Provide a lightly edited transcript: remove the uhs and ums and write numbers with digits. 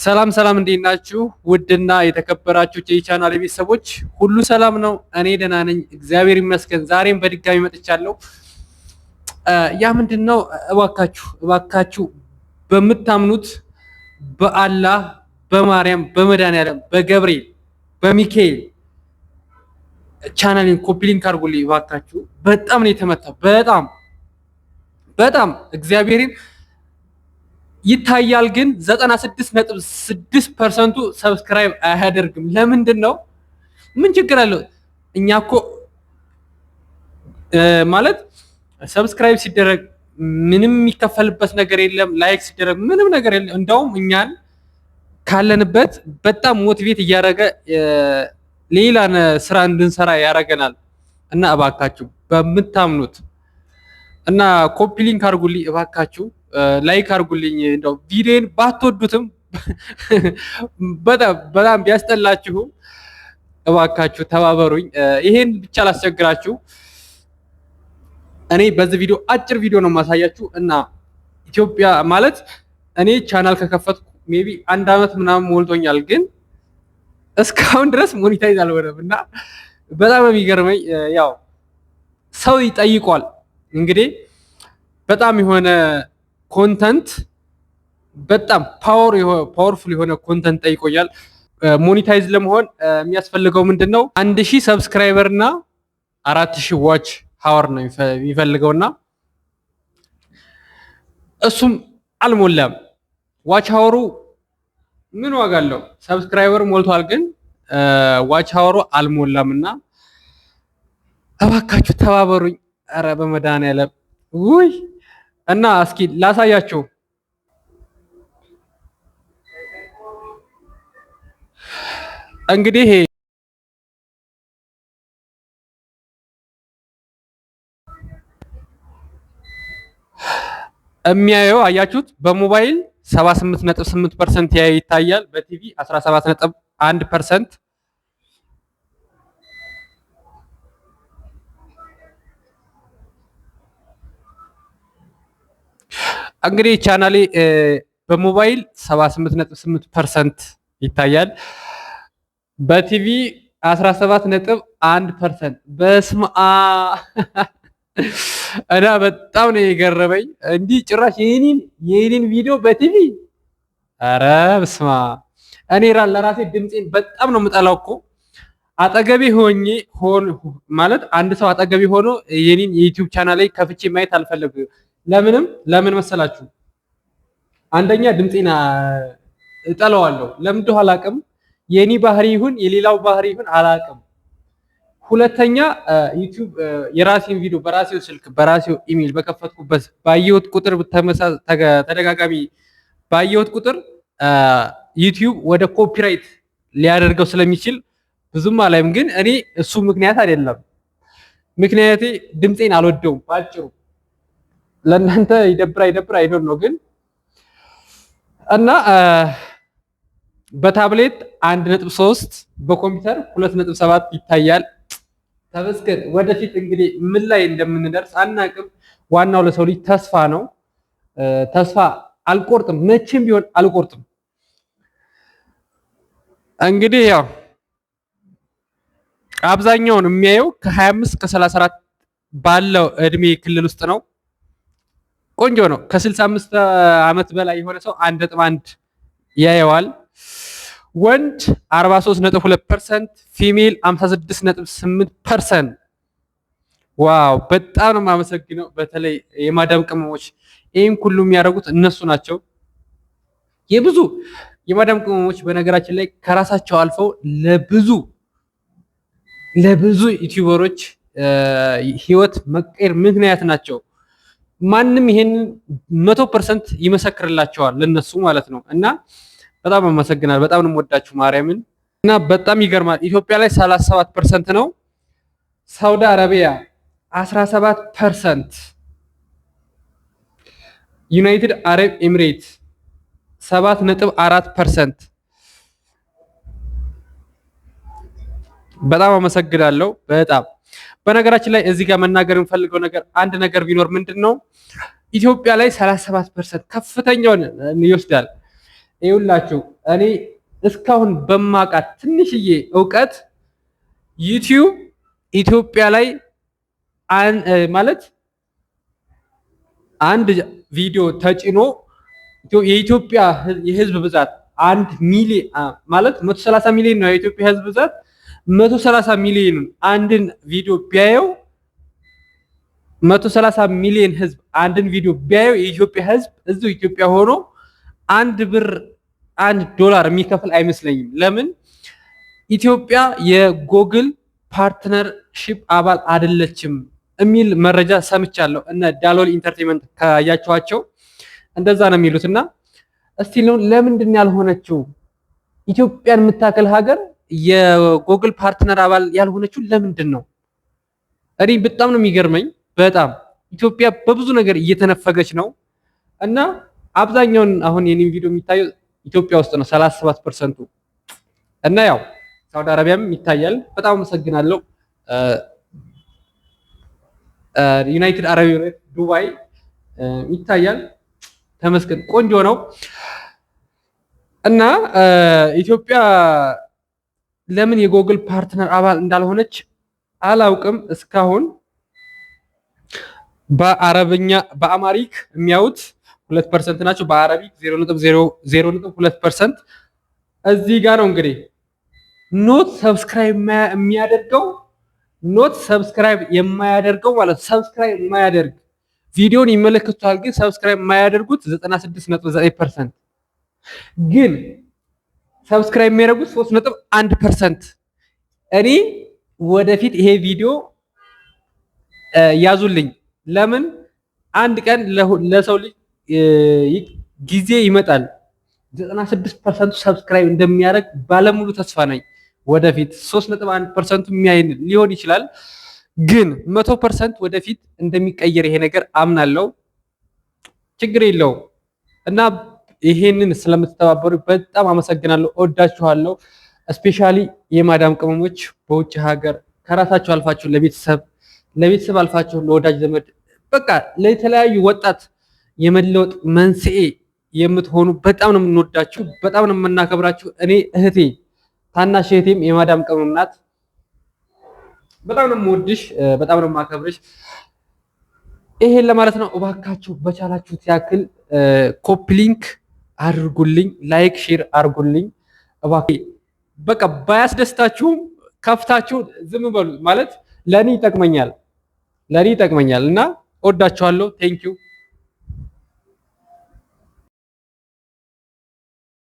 ሰላም ሰላም፣ እንዴት ናችሁ? ውድና የተከበራችሁ የቻናል ቤተሰቦች ሁሉ ሰላም ነው? እኔ ደህና ነኝ፣ እግዚአብሔር ይመስገን። ዛሬም በድጋሚ መጥቻለሁ። ያ ምንድን ነው? እባካችሁ እባካችሁ በምታምኑት በአላህ፣ በማርያም፣ በመድኃኒዓለም፣ በገብርኤል፣ በሚካኤል ቻናሌን copy link አድርጉልኝ እባካችሁ። በጣም ነው የተመታው። በጣም በጣም እግዚአብሔርን ይታያል፣ ግን 96.6% ኡ subscribe አያደርግም። ለምንድን ነው? ምን ችግር አለው? እኛ እኮ ማለት subscribe ሲደረግ ምንም የሚከፈልበት ነገር የለም። Like ሲደረግ ምንም ነገር የለም። እንደውም እኛን ካለንበት በጣም motivate እያደረገ ሌላ ስራ እንድንሰራ ያደርገናል። እና እባካችሁ በምታምኑት እና copy link አድርጉልኝ እባካችሁ፣ like አድርጉልኝ። እንደው ቪዲዮን ባትወዱትም፣ በጣም በጣም ቢያስጠላችሁም እባካችሁ ተባበሩኝ። ይሄን ብቻ ላስቸግራችሁ። እኔ በዚህ ቪዲዮ አጭር ቪዲዮ ነው የማሳያችሁ። እና ኢትዮጵያ ማለት እኔ ቻናል ከከፈትኩ maybe አንድ አመት ምናምን ሞልቶኛል፣ ግን እስካሁን ድረስ monetize አልሆነም። እና በጣም የሚገርመኝ ያው ሰው ይጠይቋል፣ እንግዲህ በጣም የሆነ content፣ በጣም powerful የሆነ content ጠይቆኛል። Monetize ለመሆን የሚያስፈልገው ምንድን ነው? 1000 subscriber እና 4000 watch hour ነው የሚፈልገው እና እሱም አልሞላም። Watch hour ኡ ምን ዋጋ አለው? Subscriber ሞልቷል፣ ግን watch hour ኡ አልሞላም። እና እባካችሁ ተባበሩኝ። ኧረ በመድኃኒዓለም፣ ውይ! እና እስኪ ላሳያችሁ። እንግዲህ የሚያየው አያችሁት፣ በሞባይል 78.8% ይታያል። በቲቪ 17.1%። እንግዲህ ቻናሌ በሞባይል 78.8% ይታያል። በቲቪ 17.1%። በስመ አብ! እና በጣም ነው የገረመኝ። እንዲህ ጭራሽ የኔን ቪዲዮ በቲቪ፣ ኧረ በስመ አብ! እኔ ለራሴ ድምፄን በጣም ነው የምጠላው እኮ። አጠገቤ ሆኜ ሆን ማለት አንድ ሰው አጠገቤ ሆኖ የኔን የ YouTube channel ላይ ከፍቼ ማየት አልፈለግም። ለምንም ለምን መሰላችሁ? አንደኛ ድምፄን እጠላዋለሁ። ለምን እንደሆነ አላውቅም። የኔ ባህሪ ይሁን የሌላው ባህሪ ይሁን አላውቅም። ሁለተኛ YouTube የራሴን ቪዲዮ በራሴው ስልክ፣ በራሴው ኢሜል በከፈትኩበት ባየሁት ቁጥር፣ ተደጋጋሚ ባየሁት ቁጥር YouTube ወደ copyright ሊያደርገው ስለሚችል ብዙም አላይም። ግን እኔ እሱ ምክንያት አይደለም። ምክንያቴ ድምፄን አልወደውም ባጭሩ። ለእናንተ ይደብር አይደብር I don't know፣ ግን እና በታብሌት 1.3፣ በኮምፒውተር 2.7 ይታያል። ተመስገን። ወደፊት እንግዲህ ምን ላይ እንደምንደርስ አናቅም። ዋናው ለሰው ልጅ ተስፋ ነው። ተስፋ አልቆርጥም፣ መቼም ቢሆን አልቆርጥም። እንግዲህ ያው አብዛኛውን የሚያየው ከ25 ከ34 ባለው እድሜ ክልል ውስጥ ነው። ቆንጆ ነው። ከ65 ዓመት በላይ የሆነ ሰው 1.1 ያየዋል። ወንድ 43.2%፣ female 56.8%። Wow! በጣም ነው የማመሰግነው። በተለይ የማዳም ቅመሞች፣ ይህን ሁሉ የሚያደርጉት እነሱ ናቸው። የብዙ የማዳም ቅመሞች በነገራችን ላይ ከራሳቸው አልፈው ለብዙ ለብዙ YouTuber ኦች ህይወት መቀየር ምክንያት ናቸው። ማንም ይሄንን 100% ይመሰክርላቸዋል፣ ለነሱ ማለት ነው። እና በጣም አመሰግናለሁ። በጣም ነው የምወዳችሁ ማርያምን። እና በጣም ይገርማል። ኢትዮጵያ ላይ 37% ነው። ሳውዲ አረቢያ 17%፣ ዩናይትድ አረብ ኤሚሬት 7.4%። በጣም አመሰግናለሁ። በጣም በነገራችን ላይ እዚህ ጋር መናገር የምፈልገው ነገር አንድ ነገር ቢኖር ምንድን ነው፣ ኢትዮጵያ ላይ 37% ከፍተኛውን ይወስዳል። ይኸውላችሁ እኔ እስካሁን በማውቃት ትንሽዬ እውቀት ዩቲዩብ ኢትዮጵያ ላይ ማለት አንድ ቪዲዮ ተጭኖ የኢትዮጵያ የህዝብ ብዛት 1 ሚሊዮን ማለት 130 ሚሊዮን ነው። የኢትዮጵያ ህዝብ ብዛት 130 ሚሊዮን አንድን ቪዲዮ ቢያየው፣ 130 ሚሊዮን ህዝብ አንድን ቪዲዮ ቢያየው የኢትዮጵያ ህዝብ እዚሁ ኢትዮጵያ ሆኖ 1 ብር 1 ዶላር የሚከፍል አይመስለኝም። ለምን? ኢትዮጵያ የ Google partnership አባል አይደለችም የሚል መረጃ ሰምቻለሁ። እነ ዳሎል Entertainment ካያችኋቸው እንደዛ ነው የሚሉት። እና እስቲ ለምንድን ያልሆነችው? ኢትዮጵያን የምታክል ሀገር የ Google partner አባል ያልሆነችው ለምንድን ነው? እኔ በጣም ነው የሚገርመኝ። በጣም ኢትዮጵያ በብዙ ነገር እየተነፈገች ነው። እና አብዛኛውን አሁን የኔን ቪዲዮ የሚታየው ኢትዮጵያ ውስጥ ነው 37%ቱ እና ያው ሳውዲ አረቢያም ይታያል። በጣም አመሰግናለሁ። United Arab Emirates፣ ዱባይ ይታያል። ተመስገን፣ ቆንጆ ነው። እና ኢትዮጵያ ለምን የ Google partner አባል እንዳልሆነች አላውቅም። እስካሁን በአረብኛ በ Amharic የሚያዩት 2% ናቸው። በ Arabic 0.02%። እዚህ ጋር ነው እንግዲህ not subscribe የሚያደርገው፣ not subscribe የማያደርገው ማለት subscribe የማያደርግ፣ ቪዲዮን ይመለከቱታል፣ ግን subscribe የማያደርጉት 96.9%፣ ግን subscribe የሚያደርጉት 3.1%። እኔ ወደፊት ይሄ ቪዲዮ ያዙልኝ። ለምን? አንድ ቀን ለሰው ልጅ ጊዜ ይመጣል። 96%ቱ subscribe እንደሚያደርግ ባለሙሉ ተስፋ ነኝ። ወደፊት 3.1%ቱ የሚያይ ሊሆን ይችላል፣ ግን 100% ወደፊት እንደሚቀየር ይሄ ነገር አምናለሁ። ችግር የለውም። እና ይሄንን ስለምትተባበሩ በጣም አመሰግናለሁ። እወዳችኋለሁ። Especially የማዳም ቅመሞች በውጭ ሀገር ከራሳችሁ አልፋችሁ ለቤተሰብ፣ ለቤተሰብ አልፋችሁ ለወዳጅ ዘመድ፣ በቃ ለተለያዩ ወጣት የመለወጥ መንስኤ የምትሆኑ በጣም ነው የምንወዳችሁ፣ በጣም ነው የምናከብራችሁ። እኔ እህቴ፣ ታናሽ እህቴም የማዳም ቅመም ናት። በጣም ነው የምወድሽ፣ በጣም ነው የማከብርሽ። ይሄን ለማለት ነው። እባካችሁ በቻላችሁት ያክል copy link አድርጉልኝ፣ like share አድርጉልኝ። እባክህ በቃ ባያስደስታችሁም ከፍታችሁ ዝም በሉ ማለት ለእኔ ይጠቅመኛል፣ ለእኔ ይጠቅመኛል እና እወዳችኋለሁ። Thank you.